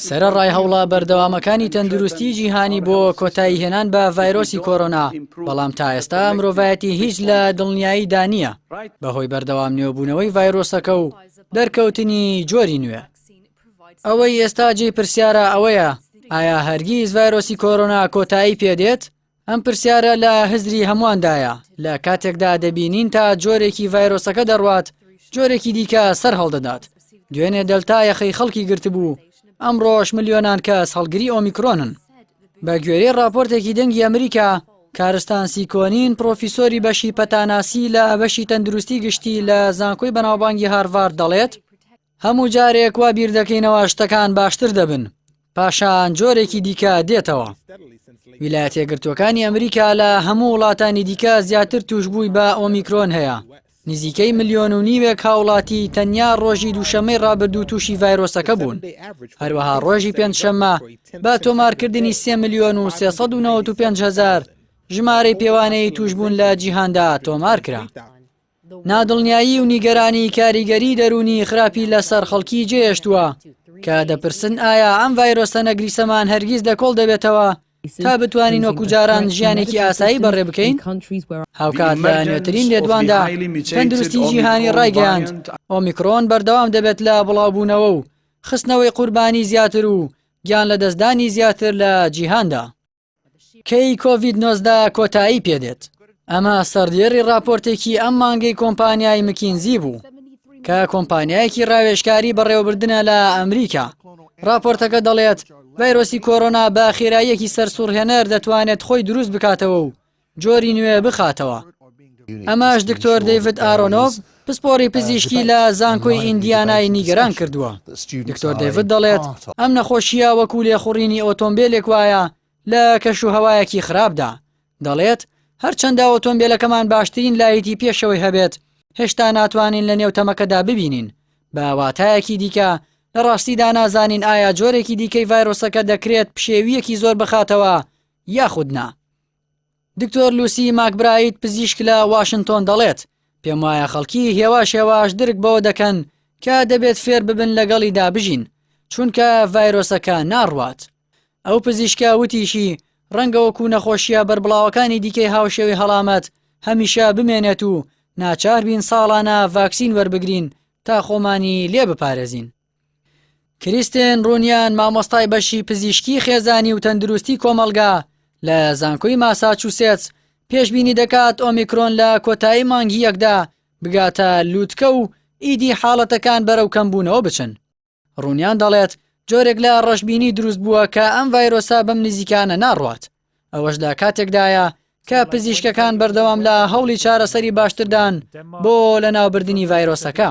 سەرەڕای هەوڵە بەردەوامەکانی تەندروستی جیهانی بۆ کۆتایی هێنان بە ڤایرۆسی کۆرۆنا، بەڵام تا ئێستا مرۆڤایەتی هیچ لە دڵنیاییدا نییە بەهۆی بەردەوام نوێبوونەوەی ڤایرۆسەکە و دەرکەوتنی جۆری نوێ. ئەوەی ئێستا جێی پرسیارە ئەوەیە ئایا هەرگیز ڤایرۆسی کۆرۆنا کۆتایی پێدێت؟ ئەم پرسیارە لە هزری هەموواندایە لە کاتێکدا دەبینین تا جۆرێکی ڤایرۆسەکە دەڕوات جۆرێکی دیکە سەر هەڵدەدات دوێنێ دەلتا یەخەی خەڵکی گرتبوو ئەمڕۆش ملیۆنان کەس هەڵگری ئۆمیکرۆنن بە گوێرەی راپۆرتێکی دەنگی ئەمریکا کارستان سیکۆنین پرۆفیسۆری بەشی پەتاناسی لە بەشی تەندروستی گشتی لە زانکۆی بەناوبانگی هارڤارد دەڵێت هەموو جارێک وا بیر دەکەینەوە شتەکان باشتر دەبن، پاشان جۆرێکی دیکە دێتەوە. ویلایەتە یەکگرتووەکانی ئەمریکا لە هەموو وڵاتانی دیکە زیاتر تووشبووی بە ئۆمیکرۆن هەیە، نزیکەی ملیۆن و نیوێک هاوڵاتی تەنیا ڕۆژی دووشەممەی ڕابردوو تووشی ڤایرۆسەکە بوون، هەروەها ڕۆژی پێنجشەممە بە تۆمارکردنی 3 ملیۆن و 395 هەزار ژمارەی پێوانەیی تووشبوون لە جیهاندا تۆمارکرا. نادڵنیایی و نیگەرانی کاریگەری دەروونی خراپی لەسەر خەڵکی جێهێشتووە کە دەپرسن ئایا ئەم ڤایرۆسە نەگریسەمان هەرگیز لە کۆڵ دەبێتەوە تا بتوانین وەکو جاران ژیانێکی ئاسایی بەڕێ بکەین؟ هاوکات لە نوێترین لێدواندا تەندروستی جیهانی ڕایگەیاند ئۆمیکرۆن بەردەوام دەبێت لە بڵاوبوونەوە و خستنەوەی قوربانی زیاتر و گیان لەدەستدانی زیاتر لە جیهاندا. کەی کۆڤید 19 کۆتایی پێدێت؟ ئەمە سەردێڕی راپۆرتێکی ئەم مانگەی کۆمپانیای مکینزی بوو کە کۆمپانیایەکی راوێژکاری بەڕێوەبردنە لە ئەمریکا. راپۆرتەکە دەڵێت ڤایرۆسی کۆرۆنا بە خێراییەکی سەرسوڕهێنەر دەتوانێت خۆی دروست بکاتەوە و جۆری نوێ بخاتەوە. ئەمەش دکتۆر دەیڤد ئارۆنۆڤ پسپۆڕی پزیشکی لە زانکۆی ئیندیانای نیگەران کردووە. دکتۆر دەیڤد دەڵێت ئەم نەخۆشییە وەکو لێخوڕینی ئۆتۆمبیلێک وایە لە کەش و هەوایەکی خراپدا. دەڵێت هەرچەندە ئۆتۆمبیلەکەمان باشترین لایتی پێشەوەی هەبێت، هێشتا ناتوانین لە نێو تەمەکەدا ببینین. بە واتایەکی دیکە لە ڕاستیدا نازانین ئایا جۆرێکی دیکەی ڤایرۆسەکە دەکرێت پشێوییەکی زۆر بخاتەوە یاخود نا. دکتۆر لوسی ماکبرایت پزیشک لە واشنتۆن دەڵێت پێم وایە خەڵکی هێواش هێواش درک بەوە دەکەن کە دەبێت فێر ببن لەگەڵیدا بژین چونکە ڤایرۆسەکە ناڕوات ئەو پزیشکە وتیشی ڕەنگە وەکو نەخۆشیە بەربڵاوەکانی دیکەی هاوشێوەی هەڵامەت هەمیشە بمێنێت و ناچار بین ساڵانە ڤاکسین وەربگرین تا خۆمانی لێ بپارێزین. کریستێن ڕونیان مامۆستای بەشی پزیشکی خێزانی و تەندروستی کۆمەڵگا لە زانکۆی ماساچوسێتس پێشبینی دەکات ئۆمیکرۆن لە کۆتایی مانگی یەکدا بگاتە لووتکە و ئیدی حاڵەتەکان بەرەو کەمبوونەوە بچن. ڕونیان دەڵێت جۆرێک لە ڕەشبینی دروست بووە کە ئەم ڤایرۆسە بەم نزیکانە ناڕوات. ئەوەش لە کاتێکدایە کە پزیشکەکان بەردەوام لە هەوڵی چارەسەری باشتردان بۆ لەناوبردنی ڤایرۆسەکە.